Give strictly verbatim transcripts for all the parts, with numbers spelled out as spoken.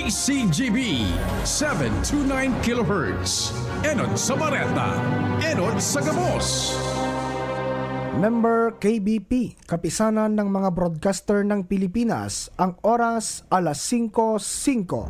C G B, seven two nine kilohertz. Enot sa Bareta, enot sa gabos. Member K B P, Kapisanan ng mga Broadcaster ng Pilipinas, ang oras, alas singko singko.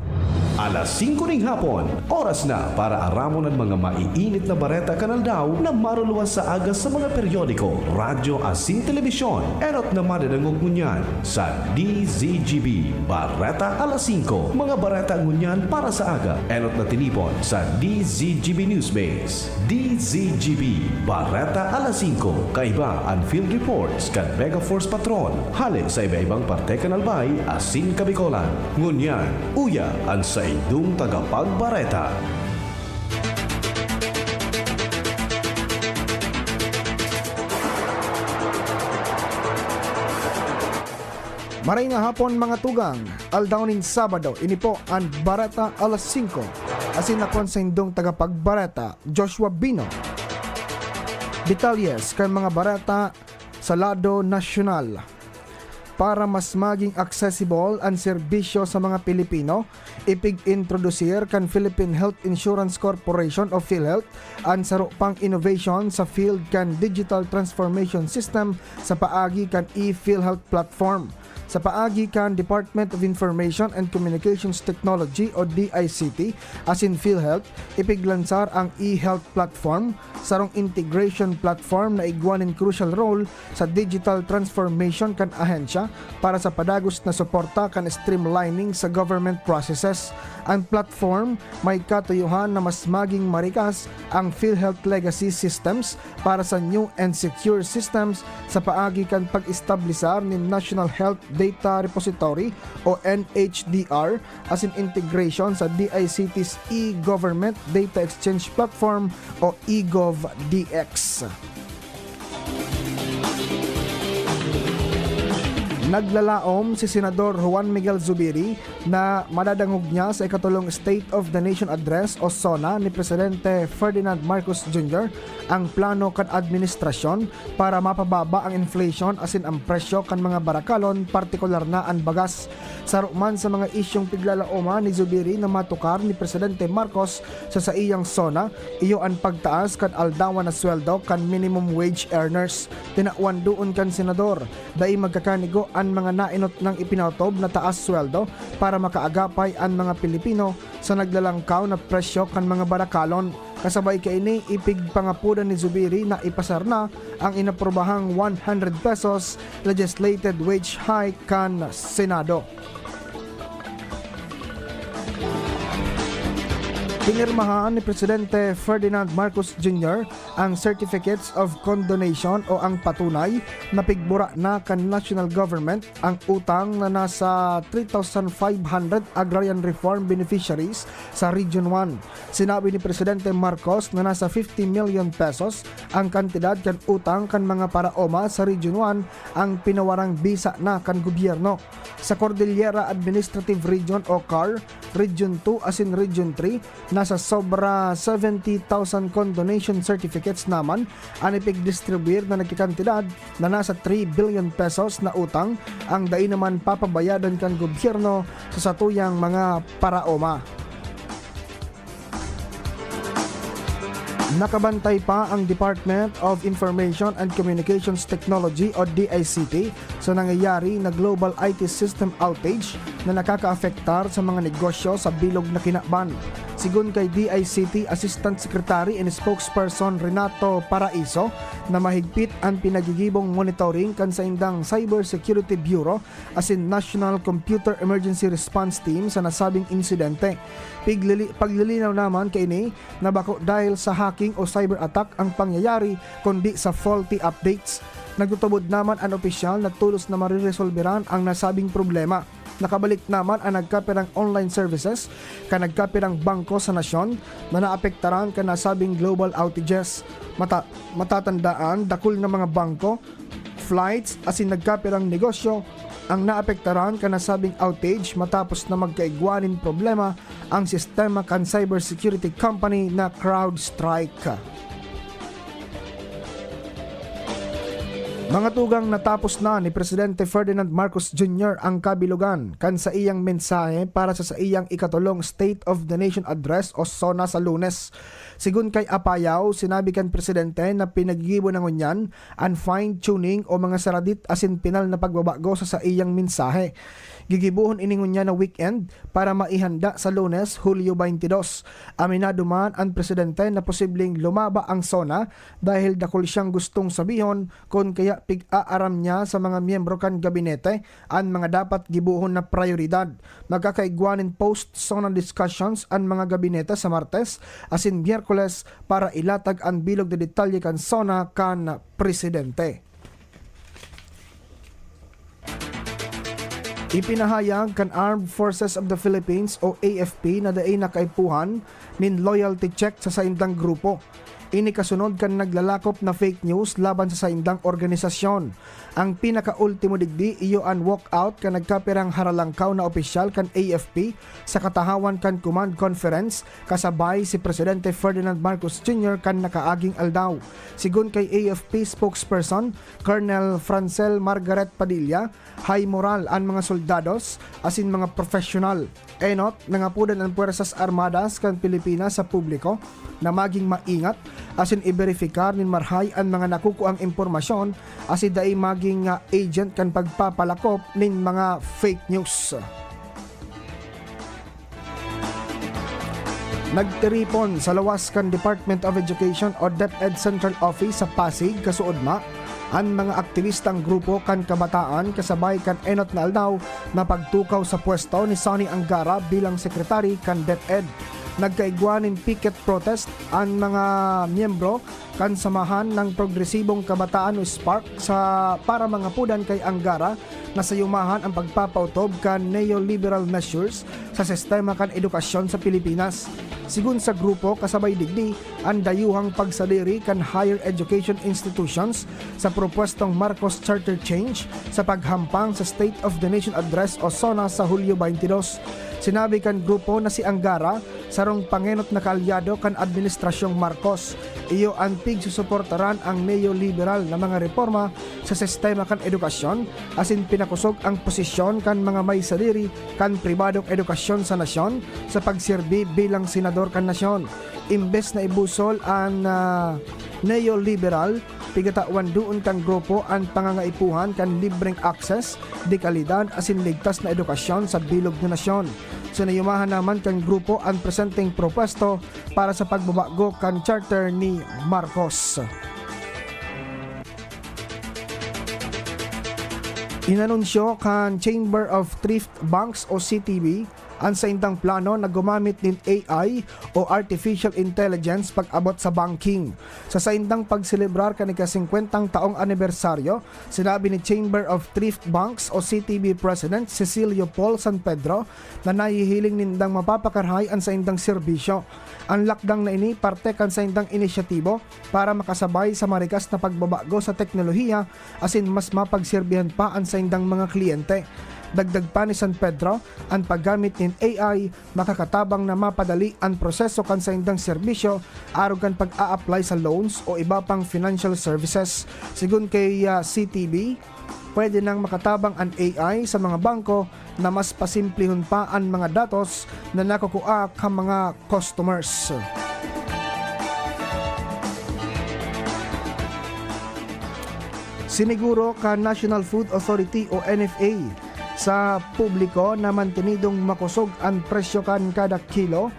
Alas singko ning hapon, oras na para aramon an mga maiinit na bareta kan aldaw na maruluwas sa aga sa mga periodiko, radyo asin telebisyon. Enot na madadangog ngunyan sa D Z G B, Bareta Alas singko. Mga bareta ngunyan para sa aga, enot na tinipon sa D Z G B Newsbase. D Z G B, Bareta Alas singko, kaiba an field reports kan Megaforce Patrol, hale sa iba-ibang parte kan Albay asin Kabicolan. Ngunyan, uya an saindong tagapagbareta. Maray na hapon, mga tugang. Aldaw nin Sabado, ini po an Bareta Alas singko. Asin ako an saindong tagapagbareta, Joshua Bino. Detalyes kan mga bareta sa lado nasyonal. Para mas maging accessible an serbisyo sa mga Pilipino, ipig-introdusir kan Philippine Health Insurance Corporation o PhilHealth an saro pang innovation sa field kan digital transformation system sa paagi kan e-PhilHealth platform. Sa paagi kan Department of Information and Communications Technology o D I C T asin PhilHealth, ipiglansar ang e-health platform, sarong integration platform na igwa nin crucial role sa digital transformation kan ahensya para sa padagos na suporta kan streamlining sa government processes. Ang platform may katuyohan na mas maging marikas ang PhilHealth legacy systems para sa new and secure systems sa paagi kan pag-establisar nin National Health Data Repository o N H D R asin integration sa D I C T's e-Government Data Exchange Platform o e-Gov D X. Naglalaom si Senador Juan Miguel Zubiri na madadangog niya sa ikatolong State of the Nation Address o SONA ni Presidente Ferdinand Marcos Junior ang plano kan administrasyon para mapababa ang inflation asin ang presyo kan mga barakalon, partikular na an bagas. Saro man sa mga isyung piglalaoman ni Zubiri na matukar ni Presidente Marcos sa saiyang SONA, iyo an pagtaas kan aldawan na sweldo kan minimum wage earners. Tinawan doon kan senador, dai magkakanigo an mga naenot nang ipinautob na taas sweldo para makaagapay an mga Pilipino sa naglalangkaw na presyo kan mga barakalon. Kasabay kaini, ipigpangapodan ni Zubiri na ipasar na ang inaprobahang one hundred pesos legislated wage hike kan Senado. Pinirmahan ni Presidente Ferdinand Marcos Junior ang Certificates of Condonation o ang patunay na pigbura na kan national government ang utang na nasa three thousand five hundred agrarian reform beneficiaries sa Region one. Sinabi ni Presidente Marcos na nasa fifty million pesos ang kantidad kan utang kan mga paraoma sa Region one ang pinawarang bisa na kan gobyerno. Sa Cordillera Administrative Region o CAR, Region two asin Region three, nasa sobra seventy thousand condonation certificates naman an ipigdistribuyir na nagkakantidad na nasa three billion pesos na utang ang dai naman papabayadan kan gobyerno sa satuyang mga paraoma. Nakabantay pa ang Department of Information and Communications Technology o D I C T sa nangyayari na global I T system outage na nakakaapektar sa mga negosyo sa bilog na kinaban. Sigon kay D I C T Assistant Secretary and Spokesperson Renato Paraiso na mahigpit an pinagigibong monitoring kan saindang Cybersecurity Bureau asin National Computer Emergency Response Team sa nasabing insidente. Piglili-, paglilinaw naman kaini na bako dahil sa hacking o cyber attack ang pangyayari, kundi sa faulty updates. Nagtutubod naman an opisyal na tolos na mariresolberan ang nasabing problema. Nakabalik naman an nagkapirang online services kan nagkapirang bangko sa nasyon na naapektaran kan nasabing global outages. Mata-, matatandaan, dakul na mga bangko, flights, asin nagkapirang negosyo ang naapektaran kan nasabing outage matapos na magkaigwa nin problema ang sistema kan cybersecurity company na CrowdStrike. Mga tugang, natapos na ni Presidente Ferdinand Marcos Junior ang kabilogan kan saiyang mensahe para sa saiyang ikatolong State of the Nation Address o SONA sa Lunes. Sigon kay Apayao, sinabi kan presidente na pinagigibo na ngunyan an fine-tuning o mga saradit asin pinal na pagbabago sa saiyang mensahe. Gigibohon ini ngunyan na weekend para maihanda sa Lunes, Hulyo twenty-two. Aminado man an presidente na posibleng lumaba ang SONA dahil dakul siyang gustong sabihon, kun kaya pig-aaram niya sa mga miyembro kan gabinete an mga dapat gibohon na prayoridad. Magkakaigwa nin post-SONA discussions an mga gabinete sa Martes asin Miyerkules para ilatag an bilog na detalye kan SONA kan presidente. Ipinahayag kan Armed Forces of the Philippines o A F P na dai na kaipuhan nin loyalty check sa saindang grupo. Ini kasunod kan naglalakop na fake news laban sa saindang organisasyon. Ang pinakaultimo digdi iyo an walkout kan nagkapirang haralangkaw na opisyal kan A F P sa katahawan kan command conference, kasabay si Presidente Ferdinand Marcos Junior kan nakaaging aldaw. Sigon kay A F P spokesperson Colonel Francel Margaret Padilla, high moral an mga soldados asin mga profesional. Enot, nangapodan an Puwersas Armadas kan Pilipinas sa publiko na magin maingat asin iberipikar nin marhay an mga nakukuang impormasyon asin dai magin, ah, agent kan pagpapalakop nin mga fake news. Nagtiripon sa lawas kan Department of Education o DepEd Central Office sa Pasig, kasuodma, an mga aktibistang grupo kan kabataan kasabay kan enot na aldaw na pagtukaw sa pwesto ni Sonny Angara bilang sekretary kan DepEd. Nagkaigwa nin picket protest an mga miyembro kan Samahan ng Progresibong Kabataan o spark sa para mangapodan kay Angara na sayumahan ang pagpapautob kan neoliberal measures sa sistema kan edukasyon sa Pilipinas. Sigon sa grupo, kasabay digdi an dayuhang pagsadiri kan higher education institutions sa propwestong Marcos Charter Change sa paghampang sa State of the Nation Address o SONA sa Hulyo twenty-two. Sinabi kan grupo na si Angara sarong pangenot na kaalyado kan Administrasyong Marcos. Iyo an pigsusuportaran ang neoliberal na mga reforma sa sistema kan edukasyon, asin pinakosog ang posisyon kan mga may sadiri kan pribadong edukasyon sa nasyon sa pagserbi bilang senador kan nasyon. Imbes na ibusol an, ah, neoliberal, pigatawan doon kan grupo an pangangaipuhan kan libreng access, de kalidad asin ligtas na edukasyon sa bilog na nasyon. Sinayumahan naman kan grupo an presenteng propwesto para sa pagbabago kan charter ni Marcos. Inanunsyo kan Chamber of Thrift Banks o C T B an saindang plano na gumamit nin A I o artificial intelligence pag-abot sa banking. Sa saindang pagselebrar kan ika-singkwentang taong anibersaryo, sinabi ni Chamber of Thrift Banks o C T B President Cecilio Paul San Pedro na nahihiling nindang mapapakarahay an saindang serbisyo. An lakdang na ini parte kan saindang inisyatibo para makasabay sa marikas na pagbabago sa teknolohiya asin mas mapagserbihan pa an saindang mga kliyente. Dagdag pa ni San Pedro, an paggamit nin A I makakatabang na mapadali an proseso kan saindang serbisyo arog kan pag-a-apply sa loans o iba pang financial services. Sigon kay, ah, C T B, pwede nang makatabang an A I sa mga bangko na mas pasimplihon pa an mga datos na nakukua kan mga customers. Siniguro kan National Food Authority o N F A sa publiko na mantenidong makosog an presyo kan kada kilo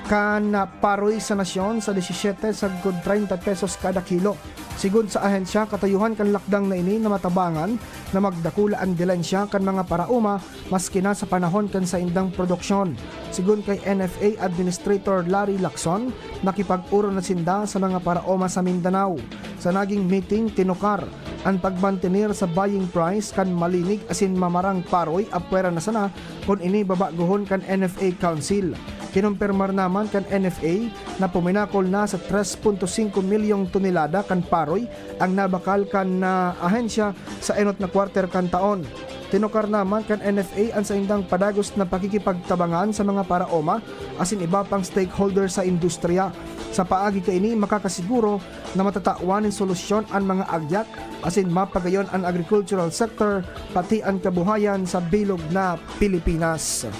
kan paroy sa nasyon sa disisiete sagkod treinta pesos kada kilo. Sigon sa ahensya, katuyuhan kan lakdang na ini na matabangan na magdakula an dilensya kan mga paraoma maski na sa panahon kan saindang produksyon. Sigon kay N F A Administrator Larry Lacson, nakipag-oro na sinda sa mga paraoma sa Mindanao. Sa naging meeting, tinukar an pagmantener sa buying price kan malinig asin mamarang paroy apwera na sana kun ini babagohon kan N F A Council. Kinumpirmar naman kan N F A na puminakol na sa tres punto singko milyong tonelada kan paroy ang nabakal kan, ah, ahensya sa enot na kwarter kan taon. Tinukar naman kan N F A an saindang padagos na pakikipagtabangan sa mga paraoma asin iba pang stakeholder sa industriya. Sa paagi kaini, makakasiguro na matatawan nin solusyon an mga agyak asin mapagayon an agricultural sector pati an kabuhayan sa bilog na Pilipinas.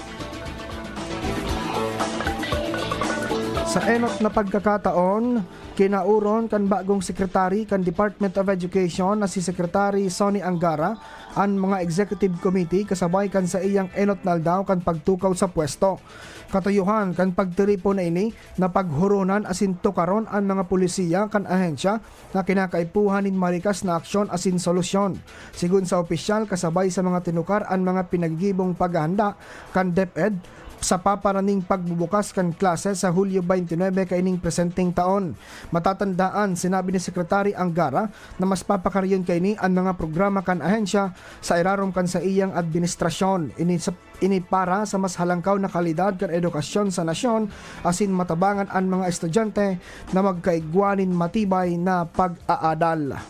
Sa enot na pagkakataon, kinauron kan bagong sekretary kan Department of Education na si Secretary Sonny Angara an mga executive committee kasabay kan saiyang enot na aldaw kan pagtukaw sa pwesto. Katuyohan kan pagtiripon na ini na paghuronan asin tukaron an mga polisiya kan ahensya na kinakaipuhan nin marikas na aksyon asin solusyon. Sigon sa opisyal, kasabay sa mga tinukar an mga pinagigibong paghahanda kan DepEd sa paparaning pagbubukas kan klase sa Hulyo twenty-nine kaining presenteng taon. Matatandaan, sinabi ni Secretary Angara na mas papakarayon kaini an mga programa kan ahensya sa irarom kan saiyang administrasyon. Ini sa, ini para sa mas halangkaw na kalidad kan edukasyon sa nasyon asin matabangan an mga estudyante na magkaigwa nin matibay na pag-aadal.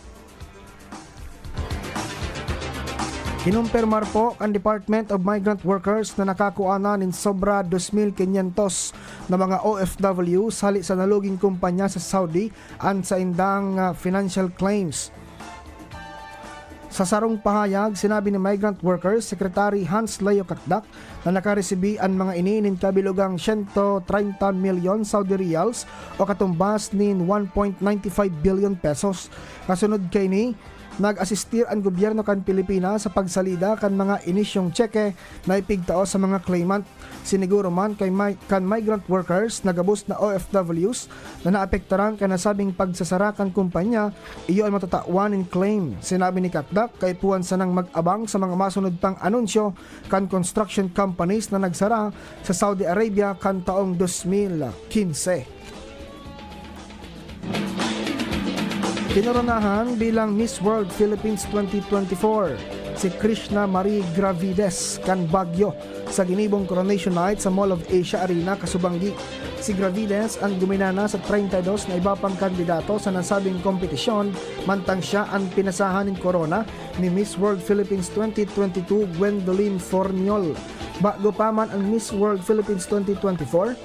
Kinumpirmar po kan Department of Migrant Workers na nakakua na nin sobra dos mil quinientos na mga O F W hali sa naluging kumpanya sa Saudi an saindang, ah, financial claims. Sa sarong pahayag, sinabi ni Migrant Workers Secretary Hans Leo Cacdac na nakaresibi an mga ini nin kabilogang siyento treinta milyon Saudi riyals o katumbas nin one point ninety five billion pesos. Kasunod kaini, nag-asistir an gobyerno kan Pilipinas sa pagsalida kan mga inisyong tseke na ipigtao sa mga claimant. Siniguro man kay mi-, kan migrant workers na gabos na O F Ws na naapektaran kan nasabing pagsasara kan kumpanya, iyo an matatawan nin claim. Sinabi ni Cacdac, kaipuhan sanang mag-abang sa mga masunod pang anunsyo kan construction companies na nagsara sa Saudi Arabia kan taong dos mil quince. Kinoronahan bilang Miss World Philippines twenty twenty-four si Krishna Marie Gravides kan Baguio sa ginibong Coronation Night sa Mall of Asia Arena, Casubangui. Si Gravides an guminana sa treinta y dos na iba pang kandidato sa nasabing kompetisyon, mantang siya an pinasahan nin korona ni Miss World Philippines twenty twenty-two, Gwendolyn Forniol. Bago pa man an Miss World Philippines twenty twenty-four,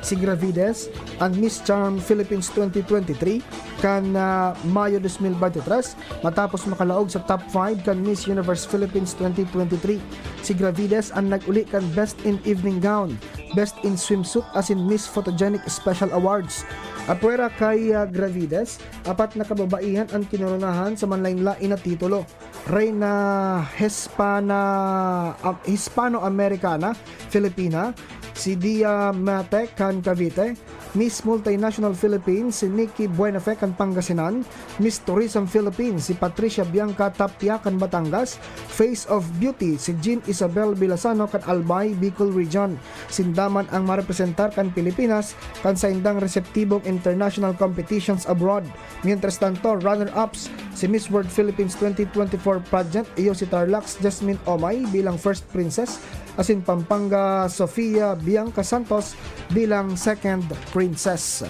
si Gravides, an Miss Charm Philippines twenty twenty-three kan, ah, Mayo dos mil bente tres, matapos makalaog sa top five kan Miss Universe Philippines twenty twenty-three. Si Gravides an nag-uli kan Best in Evening Gown, Best in Swimsuit asin Miss Photogenic Special Awards. Apwera kay, ah, Gravides, apat na kababaihan an kinoronahan sa manlaen-laen na titulo. Reyna Hispana-, ah, Hispano-Americana, Filipina, si Dia Mate kan Cavite, Miss Multinational Philippines, si Nikki Buenafe kan Pangasinan, Miss Tourism Philippines, si Patricia Bianca Tapia kan Batangas, Face of Beauty, si Jean Isabel Villasano kan Albay, Bicol Region. Sinda man ang marepresentar kan Pilipinas kan saindang reseptibong international competitions abroad. Mientras tanto, runner-ups si Miss World Philippines twenty twenty-four pageant, iyo si Tarlac's Jasmine Omay bilang first princess, asin Pampanga Sofia Bianca Santos bilang second princess.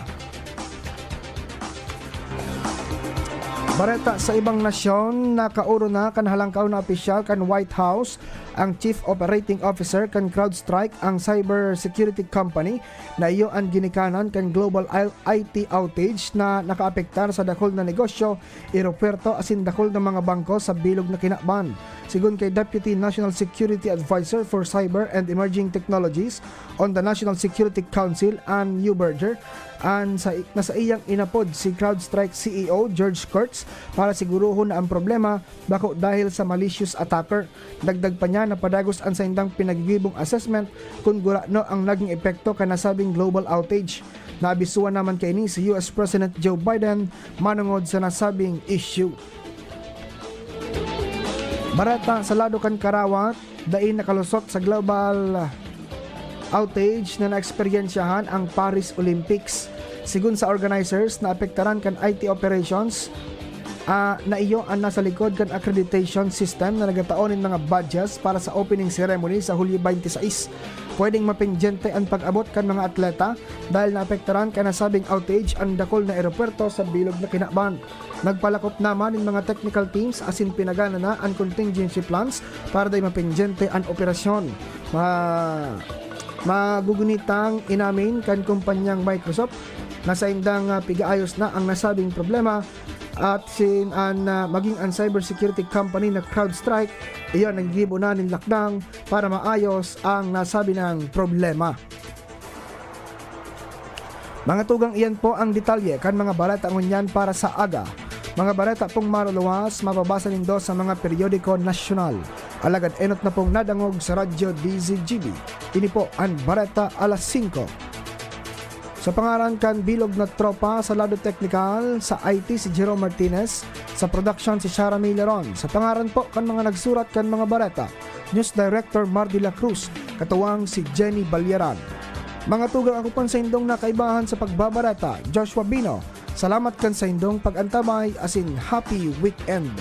Bareta sa ibang nasyon, nakaoro na kan halangkaw na opisyal kan White House ang Chief Operating Officer kan CrowdStrike, ang cyber security company na iyo an ginikanan kan global I-, I T outage na nakaapektar sa dakul na negosyo, eropuwerto asin dakul na mga bangko sa bilog na kinaban. Sigon kay Deputy National Security Advisor for Cyber and Emerging Technologies on the National Security Council, Ann Neuberger, an sa, na saiyang inapod si CrowdStrike C E O George Kurtz para sigurohon na ang problema bako dahil sa malicious attacker. Dagdag pa niya na padagos an saindang pinagigibong assessment kun gurano ang naging epekto kan nasabing global outage. Naabisuhan naman kaini si U S President Joe Biden manongod sa nasabing issue. Bareta sa lado kan karawat, dai nakalusot sa global outage na naeksperyensyahan ang Paris Olympics. Sigon sa organizers, naapektaran kan I T operations, ah, na iyo an nasa likod kan accreditation system na nagatao nin mga badges para sa opening ceremony sa Hulyo twenty-six. Pwedeng mapendyente an pag-abot kan mga atleta dahil naapektaran kan nasabing outage an dakul na eropuwerto sa bilog na kinaban. Nagpalakop naman nin mga technical teams asin pinagana na an contingency plans para dai mapendyente an operasyon. Ma-, magugunitang inamin kan kumpanyang Microsoft na saindang, ah, pigaayos na ang nasabing problema at sin an, ah, maging an cybersecurity company na CrowdStrike, iyan naggibo na nin lakdang para maayos ang nasabi nang problema. Mga tugang, iyan po ang detalye kan mga bareta ngunyan para sa aga. Mga bareta pong maruluwas, mababasa nindo sa mga periodiko nasyonal. Alagad enot na pong nadangog sa Radyo D Z G B. Ini po an Bareta Alas singko. Sa pangaran kan bilog na tropa, sa lado teknikal, sa I T si Jerome Martinez, sa production si Shara May Leron, sa pangaran po kan mga nagsurat kan mga bareta, News Director Mar de la Cruz, katuwang si Jenny Balyaran. Mga tugang, ako pon saindong nakaibahan sa pagbabareta, Joshua Bino. Salamat kan saindong pag-antabay asin happy weekend.